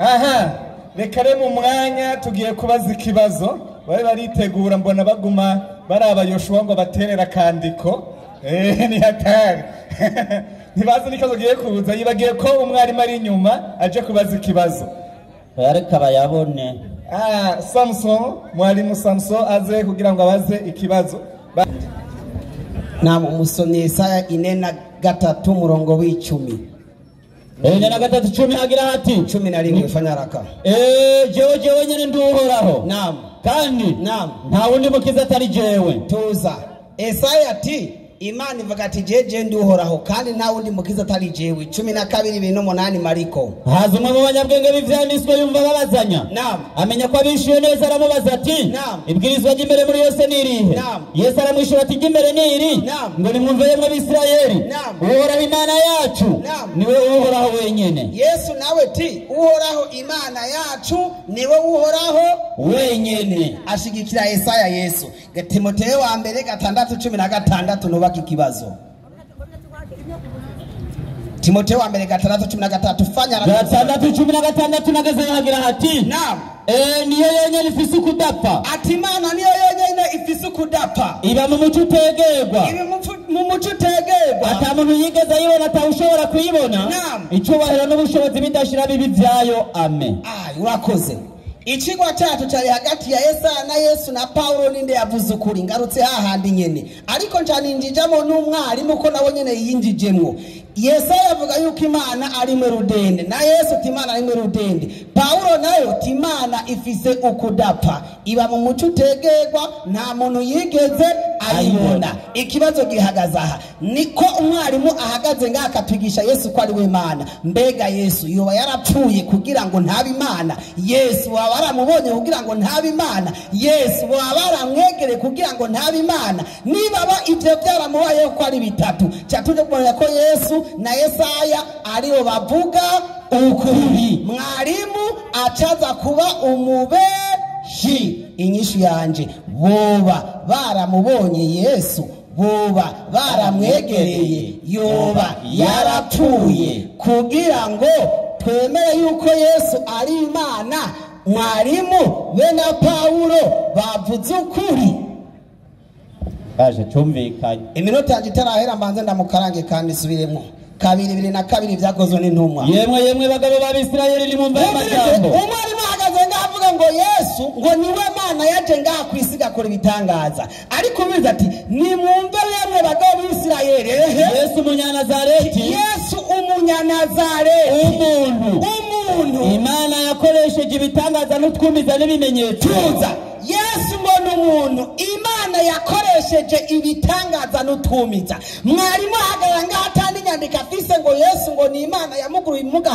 Aha, reka rero mu mwanya tugiye kubaza ikibazo. Bari baritegura mbona baguma baraba Yoshua ngo baterera akandiko. Ni hatari. Ntibazi n'ikibazo giye kuza, yibagiye ko umwarimu ari inyuma aje kubaza ikibazo. Bareka bayabone. Samson, mwalimu Samson aze kugira ngo abaze ikibazo. Na umusomyi Yesaya 43 murongo w'icumi. 43:10 agira hati 11 fanya haraka. Jewe nyene nduhoraho. Naam. Kandi naam, nta wundi mukiza atari jewe. Tuza. Yesaya ati Imana ivuga ati jeje nduhoraho kandi nta wundi mukiza atari jewe. 12:28 Mariko. Haza umwe mu banyabwenge b'ivyanditswe yumva babazanya. Naam. Amenya ko abishuye neza aramubaza ati Naam. Ibwirizwa ry'imbere muri yose ni irihe? Naam. Yesu aramwishura ati ry'imbere ni iri. Naam. Ngo nimwumve yemwe Abisirayeli. Naam. Uhoraho Imana yacu Naam. niwe uhoraho wenyene. Yesu nawe ti uhoraho Imana yacu niwe uhoraho wenyene. Ashigikira Yesaya Yesu. Timoteyo wa mbere 6:16 nubaka ikibazo. Timoteyo wa mbere 6:16 fanya haraka. 6:16 nageze hagira hati. Naam. Niyo yenyene ifise ukudapfa. Ati Imana niyo yenyene ifise ukudapfa. Iba mu muco utegerwa. Iba mu muco utegerwa. Ata muntu yigeze ayibona atawushobora kuyibona. Naam. Icubahiro n'ubushobozi bidashira bibi vyayo. Amen. Urakoze. Ikigwa cyacu cyari hagati ya Yesaya na Yesu na Paulo ninde yavuze ukuri. Ngarutse hahandi nyene, ariko ncaninjijamo n'umwarimu ko nawe nyene yinjijemwo. Yesaya avuga yuko Imana ari mwe rudende, na Yesu ati Imana ari mwe rudende. Paulo nayo ati Imana ifise ukudapfa, iba mu muco utegerwa, nta muntu yigeze ayibona. Ikibazo gihagaze aha, niko umwarimu ahagaze ngaha akatwigisha Yesu ko ari we Imana. Mbega Yesu yoba yarapfuye kugira ngo ntabe Imana? Yesu waba waramubonye kugira ngo ntabe Imana? Yesu waba waramwegere kugira ngo ntabe Imana? Niba ba ivyo byaramubayeho ko ari bitatu, cyatuje kubona ko Yesu na Yesaya aribo bavuga ukuri. Mwarimu acaza kuba umubeshi. Inyishu yanje, boba baramubonye Yesu, boba baramwegereye, yoba yarapfuye kugira ngo twemere yuko Yesu ari Imana. Mwarimu be na Paulo bavuze ukuri. Baje tumvikanye. Iminota yanje itarahera mbanze ndamukarange kandi subiremo. 2:22 byakozwe n'intumwa. Yemwe yemwe bagabo b'Abisirayeli nimumve amajambo. Umwarimu ahagaze ngaha avuga ngo Yesu ngo niwe Mana yaje ngaha kwisiga kora ibitangaza. Ariko ubizi ati nimumve yemwe bagabo b'Isirayeli. Yesu umunyanazareti. Yesu umunyanazareti. Umuntu. Imana yakoresheje ibitangaza n'utwumiza n'ibimenyetso. Tuza. Yesu ngo ni umuntu Imana yakoresheje ibitangaza n'utwumiza. Mwarimu ahagarara ngaha atanga inyandiko afise ngo Yesu ngo ni Imana yamuguruye imuga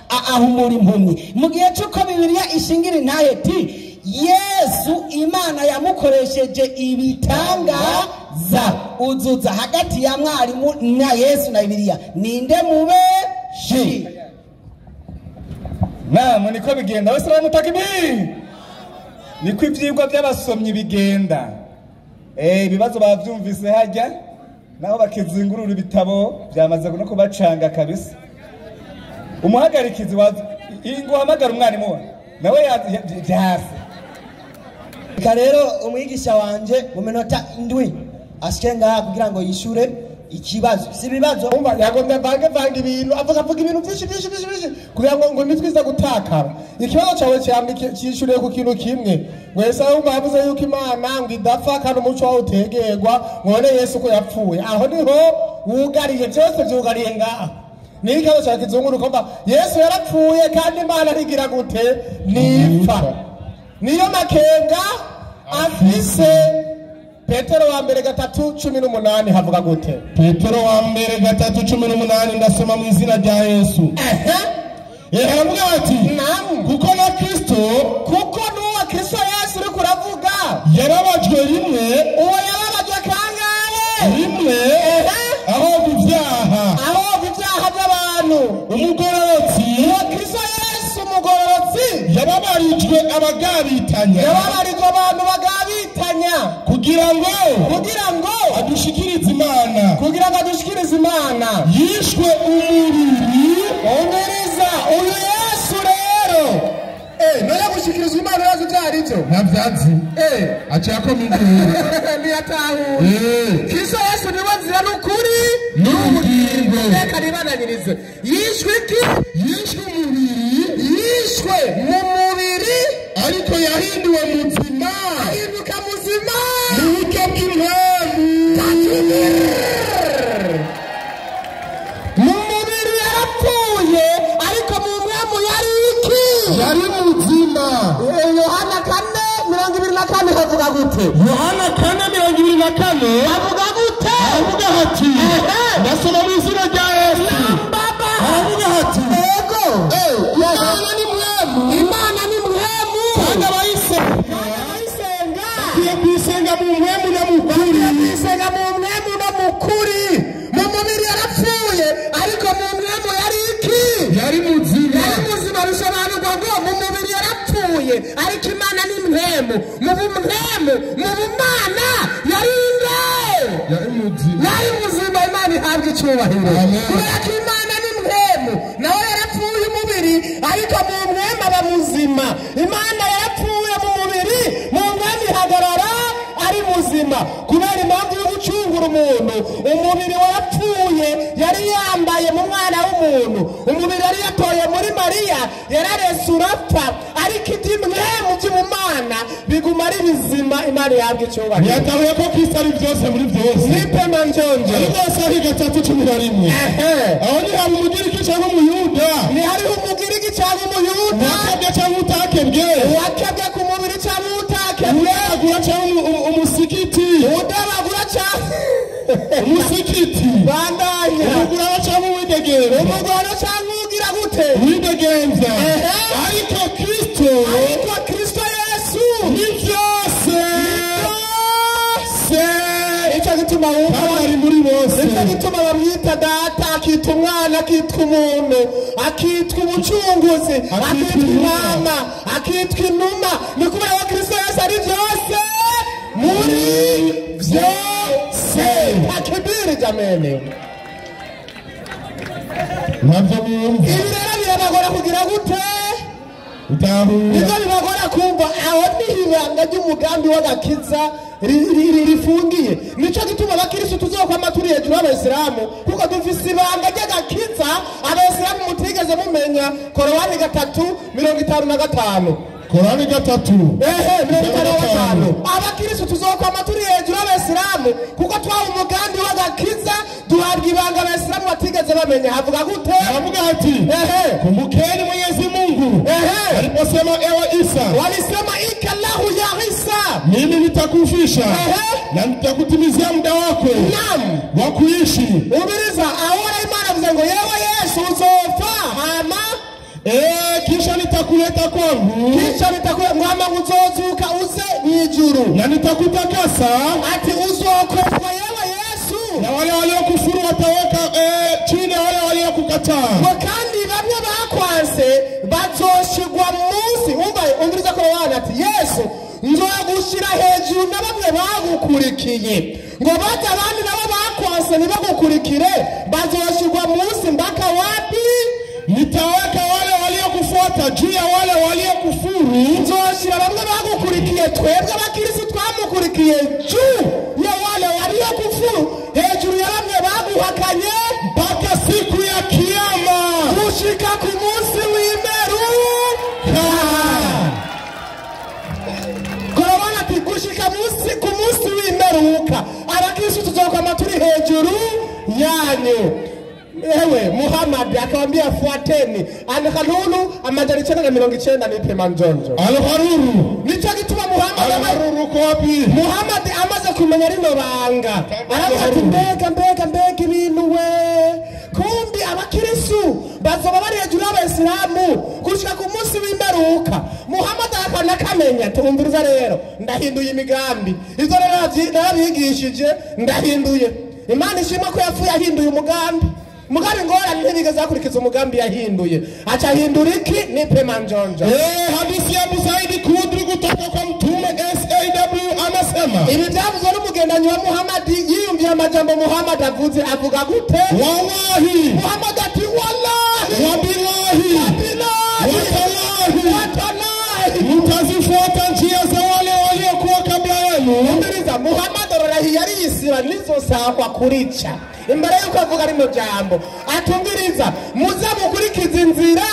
ahumura impumyi. Mu gihe cy'uko Bibiliya ishingira intahe ti Yesu Imana yamukoresheje ibitangaza. Uzuza hagati ya mwarimu na Yesu na Bibiliya ninde mubeshi? Naam, niko bigenda. Wese takbir. Niko ivyigwa by'abasomyi bigenda. Ibibazo bavyumvise hajya naho bakizingurura ibitabo byamaze no kubacanga kabisa. Umuhagarikizi wa ingo hamagara umwarimu nawe byase. Reka rero umwigisha wanje mu minota 7 ashike ngaha kugira ngo yishure ikibazo. Si ibibazo umva yagombye vange ibintu avuga ibintu byinshi byinshi byinshi kugira ngo imitwe iza gutakara. Ikibazo cyawe cyambike cyishuriye ku kintu kimwe. Wese umva yavuze yuko Imana ngo idapfa kandi umuco wawe utegerwa, ngo none Yesu ko yapfuye. Aho niho wugariye byose byugariye ngaha. Ni ikibazo cyawe kizunguruka umva Yesu yarapfuye kandi Imana ntigira gute nipfa. Niyo makenga afise. Petero wa mbere 3:18 havuga gute? Petero wa mbere 3:18 ndasoma mu izina rya Yesu. Yaravuga ati Naam. Kuko na Kristo, kuko n'uwa Kristo Yesu uri kuravuga yarabajwe rimwe. Uwo yarabajwe kangahe? Rimwe. Aho ibyaha, aho ibyaha by'abantu. Umugororotsi, uwo Kristo Yesu umugororotsi yababarijwe abagabitanya, yababarijwe abantu bagabitanya, kugira ngo adushikirize Imana, kugira ngo adushikirize Imana. Yishwe umubiri. Umviriza uyu Yesu rero Ntavyazi. Aciye akoma induru. Ntiyatahuye. Kristo Yesu niwe nzira n'ukuri n'ubugingo. Reka nibananyirize. Yishwe iki? Yishwe umubiri. Yishwe mu mubiri, ariko yahinduwe muzima. Ahinduka muzima mu buryo bw'impamvu. Mu mubiri yarapfuye, ariko mu mpamvu yari iki? Yari muzima. Yohana 4:24 havuga gute? Yohana 4:24 havuga gute? Aravuga ati, ndasoma mu izina rya Yesu. Aravuga ati, yego, Imana ni mwemu. Imana ni mwemu. Kandi abayisenga bakwiye kuyisenga mu mwemu no mu kuri. Kuyisenga mu mwemu no mu kuri. Mu mubiri yarapfuye, ariko mu mwemu yari iki? Yari muzima. Yari muzima. Bisobanurwa ngo mu mubiri yarapfuye, ariko Imana ni mwemu. Mu bumwemu, mu bumana yari inde? Yari muzima. Yari muzima. Imana ihabwa icyubahiro. Kubera ko Imana ni mwemu, nawe yarapfuye umubiri, ariko mu mwemu aba muzima. Imana yarapfuye mu mubiri, mu mwemu ihagarara ari muzima. Kubera impamvu yo gucungura umuntu, umubiri warapfuye yari yambaye mu mwana w'umuntu. Umubiri yari yatoye muri Mariya yararese urapfa, ariko iby'imwemu by'ubumana biguma ari bizima. Imana ihabwa icyubahiro. Ntiyatahuye ko Kristo ari byose muri byose. Nipe manjonjo. Ariko Yesaya 3:11. Aho ntihaba umugiriki cyangwa umuyuda. Ntihariho umugiriki cyangwa umuyuda. Uwakebwe cyangwa utakebwe. Uwakebwe ku mubiri cyangwa utakebwe. Uwagura cyangwa umusikiti. Udabagura cyangwa umusikiti. Bandanya. Umugurano cyangwa uwidegemvya. Umugurano cyangwa ugira gute? Uwidegemvya. Ariko Kristo, ariko Kristo Yesu ni byose. Icyo gituma ari muri bose. Icyo gituma bamwita data, akitwa umwana, akitwa umuntu, akitwa umucunguzi, akitwa intama, akitwa inuma. Ni kubera ko Kristo Yesu ari byose muri byose. Takibiri jameni. Ntabyo bumva. Ibi rero birabagora kugira gute? Utahura. Nibyo bibagora kumva. Aho ni ibanga ry'umugambi w'agakiza rifungiye. Nico gituma abakristo tuzokwama turi hejuru y'abayisilamu, kuko dufise ibanga ry'agakiza abayisilamu mutigeze mumenya. Korowani 3:55. Korani 3. 55. Abakristo tuzokwama turi hejuru y'abayisilamu, kuko twaha umugambi w'agakiza, duhabwa ibanga abayisilamu batigeze bamenya. Havuga gute? Aravuga ati, kumbukeni Mwenyezi Mungu aliposema, ewe Isa, walisema ikalahu ya Isa, mimi nitakufisha na nitakutimizia muda wako wa kuishi. Ubiriza ahora Imana avuze ngo yewe Yesu uzopfa hama kisha nitakuleta kwangu, kisha nitakuleta mwama uzozuka uze mwijuru, na nitakutakasa. Ati uzokozwa yewe Yesu, na wale waliokufuru wataweka chini ya wale waliokukataa. Ngo kandi bamwe bakwanse bazoshigwa munsi. Umva, umviriza ko wana ati Yesu nzogushira hejuru na bamwe bagukurikiye, ngo baje abandi nabo bakwanse ntibagukurikire, bazoshigwa munsi mpaka wapi? Nitaweka wale waliokufuata juu ya wale waliokufuru. Nzoshira bamwe bagukurikiye, twebwe abakristo twamukurikiye juu ya wale waliokufuru, hejuru ya bamwe baguhakanye, mpaka siku ya kiyama, gushika ku munsi w'imperuka. Korobana ati gushika ku munsi w'imperuka abakristo tuzokwama turi hejuru yanyu. Ewe Muhammad akamwambia fuateni Al-Haruru amajana 990 nipe manjonjo. Al-Haruru nico gituma Muhammad Al-Haruru ko wapi? Muhammad amaze kumenya rino banga aravuga ati mbega mbega mbega ibintu we, kumbi abakirisu bazoba bari hejuru y'abayisilamu gushika ku munsi w'imperuka. Muhammad akanakamenya tumviriza rero ndahinduye imigambi, ivyo rero narabigishije ndahinduye. Imana ishimwe ko yapfuye ahinduye umugambi. Mugabe ngorane ntibigeze akurikiza umugambi yahinduye. Aca ahindura iki? Nipe manjonjo. Hadithi ya Abu Said Khudri kutoka kwa Mtume SAW anasema, ibi byavuzwe n'umugendanyi wa Muhammad yiyumviye amajambo Muhammad avuze, avuga gute? Wallahi. Muhammad ati wallahi wa billahi wa billahi wa tallahi wa tallahi, mtazifuata njia za Iziba nizo sakwa kurica. Imbere yuko avuga rino jambo atungiriza muze mukurikiza inzira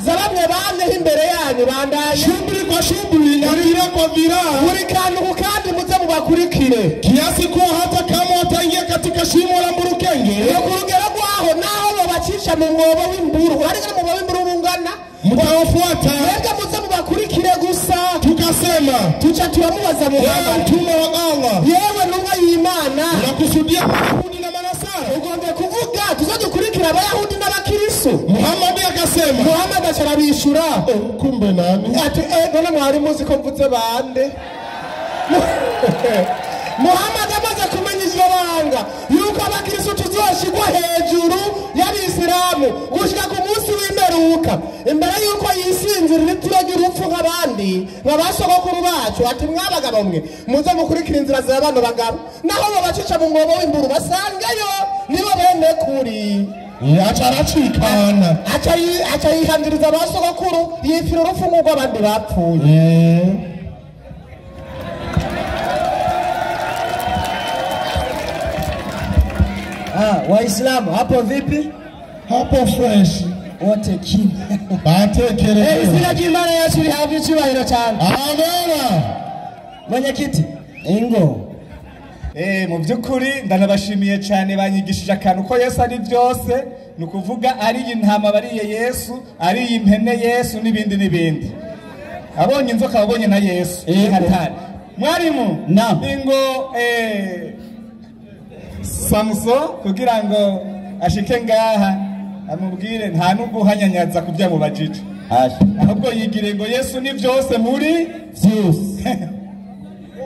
za bamwe bamyeho imbere yanyu bandanye Shughuli kwa shughuli na vira kwa vira, buri kantu ku kandi muze mubakurikire kiasi kuwa hata kama wataingia katika shimo la mburukenge, ku rugero rwaho naho babacisha mu mwobo w'imburu, ariko mu mwobo w'imburu bungana mtawafuata. Mwebwe muze mubakurikire gusa. Tukasema tuca turamubaza ewe Muhammad, mtume wa Allah, yewe ntumwa y'Imana, unakusudia Mayahudi na Manasara? Ugombye kuvuga tuze dukurikire Abayahudi n'Abakristo? Muhammad akasema, Muhammad aca arabishura, kumbe nani? Ati none mwari muzi ko mvuze bande? Muhammad amaze kumenya iryo banga yuko abakristo tuzoshigwa hejuru y'abisilamu gushika ku munsi w'imperuka, imbere yuko yisinzirira itiro ry'urupfu nk'abandi nka ba sogokuru bacu, ati mwabagabo mwe muze mukurikira inzira za bano bagabo, naho babacica mu mwobo w'imburu basangeyo nibo bene kuri. Aca aracikana, aca yihandiriza ba sogokuru, yipfira urupfu nk'uko abandi bapfuye. Waislamu hapo vipi? Hapo fresh. Wote kimya. Batekereza. Izina ry'Imana yacu rihabwa icyubahiro cyane. Amena. Mwenyekiti, ingo. Mu by'ukuri ndanabashimiye cyane, banyigishije akantu ko Yesu ari byose, ni ukuvuga ari intama bariye Yesu, ari impene Yesu n'ibindi n'ibindi. Abonye inzoka abonye na Yesu. Hatari. Mwarimu, ingo Samson kugira ngo ashike ngaha amubwire nta n'uguhanyanyaza kubya mu bajije, ahubwo yigire ngo Yesu ni byose muri byose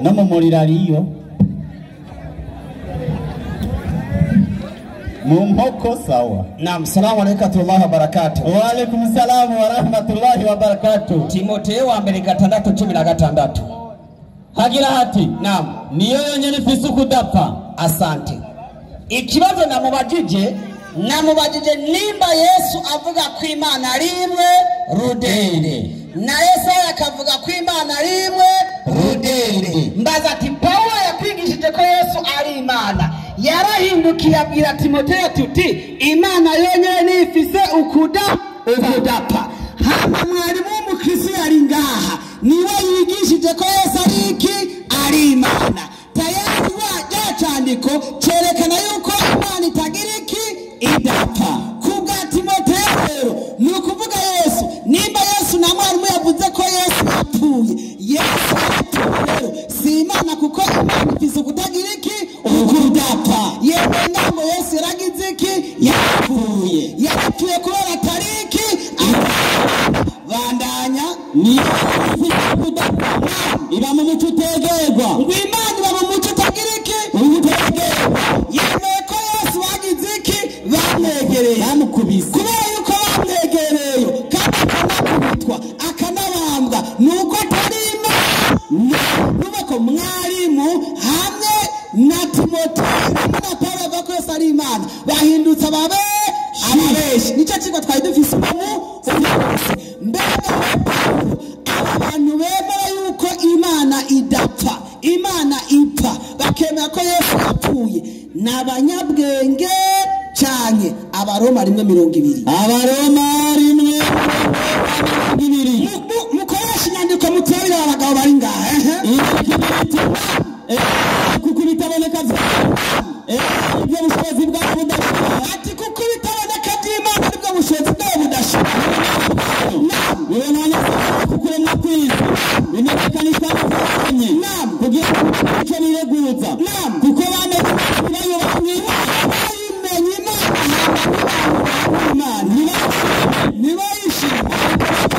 no mu muriro ariyo mu nkoko sawa. Naam, salamu alaykum wa rahmatullahi wa barakatuh. Wa alaykum salamu wa rahmatullahi wa barakatuh. Timoteyo wa mbere 6:16 hagira hati, naam, niyo yonyene ifise ukudapfa. Asante. Ikibazo namubajije nimba Yesu avuga ko Imana ari imwe rudende, na Yesaya akavuga ko Imana ari imwe rudende. Mbaza ati Paulo yakwigishije ko Yesu ari Imana, yarahindukiye abwira Timoteyo tuti Imana yonyene nifise ukudapfa. Hama mwarimu w'umukristo yari ngaha niwe yigishije ko Yesu ari iki? Ari Imana. Tayari wa cyandiko cyerekana yuko Imana itagira iki? Idapfa. Kubwa Timoteyo rero ni ukuvuga Yesu, nimba Yesu na mwarimu yavuze ko Yesu yapfuye, Yesu yapfuye rero si Imana, kuko Imana ifise ukutagira iki? Ukudapfa. Yewe ngambo Yesu yaragize iki? Yapfuye. Yapfuye kubera atari iki? Bandanya ni ukudapfa. Iba mu muco utegerwa. Ngo Imana iba mu muco utagira iki? Utegerwa. Yemeye ko Yesu bagize iki? Bamwegereye, bamukubise. Kubera yuko bamwegereye kandi akanakubitwa akanabambwa, nuko atari Imana. Nuko ko mwarimu hamwe na Timoteyo hamwe na Paulo bavuga ko Yesu ari Imana, bahindutse ababe ababeshi. Nicyo kigo twari dufise ubu. Mbega Paulo, aba bantu bemera yuko Imana idapfa, Imana ipfa, bakemera ko Yesu yapfuye, ni abanyabwenge cyane. Abaroma 1:20. Abaroma 1:20. Mukoresha inyandiko muturabira abagabo bari ngaha. Kuko bitaboneka ibyo bushobozi bwabo budashira. Ati kuko bitaboneka by'Imana aribwo bushobozi bwabo budashira. Bibonanya kukuremwa kw'isi bimenyekanishwa n'ubumenyi, kugira ngo icyo bireguza, kuko bamenye bayimenye Imana, ntibayishima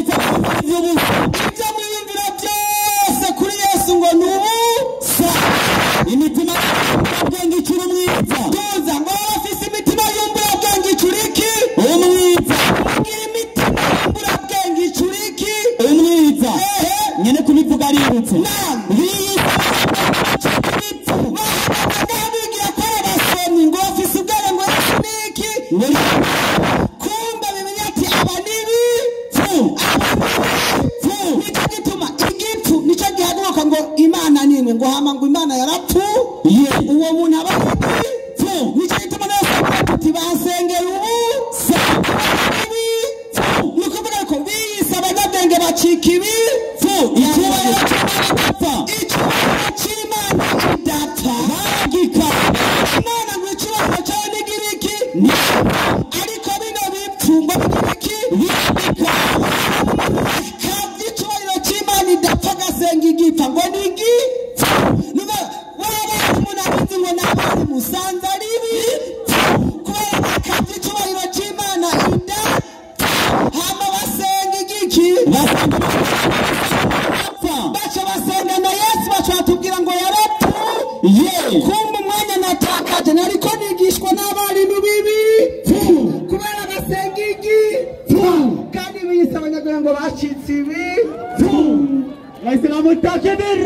ibyo mwiyumvira byose kuri Yesu ngo ni ubusa. Imitima y'ubwenge icura umwiza. Tuza ngo bafise imitima y'umburabwenge icura iki? Umwiza. Imitima y'umburabwenge icura iki? Umwiza. Nyene kubivuga aributse. Naam. Bigira ko abasomyi ngo bafise ubwenge ngo Yesu ni iki? Kumbe bimenya ati aba ni ibipfu. Nicyo gituma igipfu nicyo gihaguruka ngo Imana ni imwe, ngo hama ngo Imana yarapfuye. Uwo Uwo muntu aba ari nicyo gituma na Yesu avuga ati bansengera ubusa. Ni ukuvuga ko biyise abanyabwenge bacika ibipfu. Icyubahiro cy'Imana idapfa. Icyubahiro cy'Imana idapfa. Baragika. Imana ngo icyubahiro cyayo nigira iki? Ariko bino bipfu ngo bigira iki? Biragika. Icyubahiro cy'Imana idapfa agasenga igipfa ngo ni igipfu. Waba umuntu abizi ngo n'abari musanze ari ibipfu kubera bakabya icyubahiro cy'Imana idapfa. Hama basenga igiki? Basenga idapfa. Baca basenga na Yesu, baca batubwira ngo yarapfuye. Kumva umwanya natakaje nariko nigishwa n'abarimu b'ibipfu kubera basenga igipfu kandi biyise abanyabwenge ngo bacitse ibipfu. Waislamu takbir.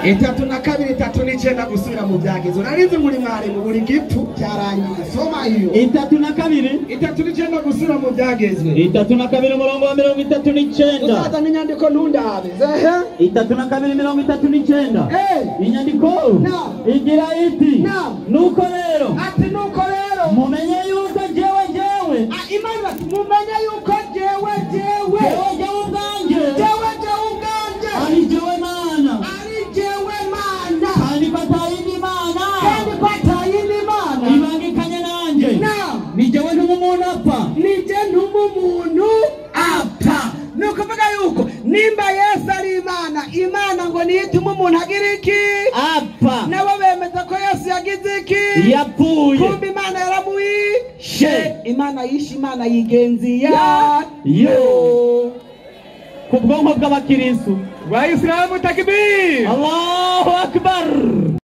32 39 gusubira mu byagezo. Narizi muri mwarimu buri gipfu cyarangiye. Soma iyo. 32 39 gusubira mu byagezwe. 32 umurongo wa 39. Uzaza n'inyandiko ntundabe. Zehe. 32 39. Inyandiko igira iti nuko rero. Ati nuko rero. Mumenye yuko jewe jewe. Imana ati mumenye yuko jewe jewe. Jewe jewe ubwanje. Jewe jewe ubwanje. Ari jewe Mana. Ari jewe Mana. Kandi ko atayindi Mana. Kandi ko atayindi Mana. Ibangikanye nanje. Ni jewe ntuma umuntu apfa. Ni je ntuma umuntu apfa. Ni ukuvuga yuko nimba Yesu ari Imana, Imana ngo niyo ituma umuntu agira iki? Apfa. Nabo bemeza ko Yesu yagize iki? Yapfuye. Kumbe Imana yaramuwishe. Imana yishe Imana yigenzi yayo. Ku bwonko bw'abakirisu. Waislamu takbir. Allahu akbar.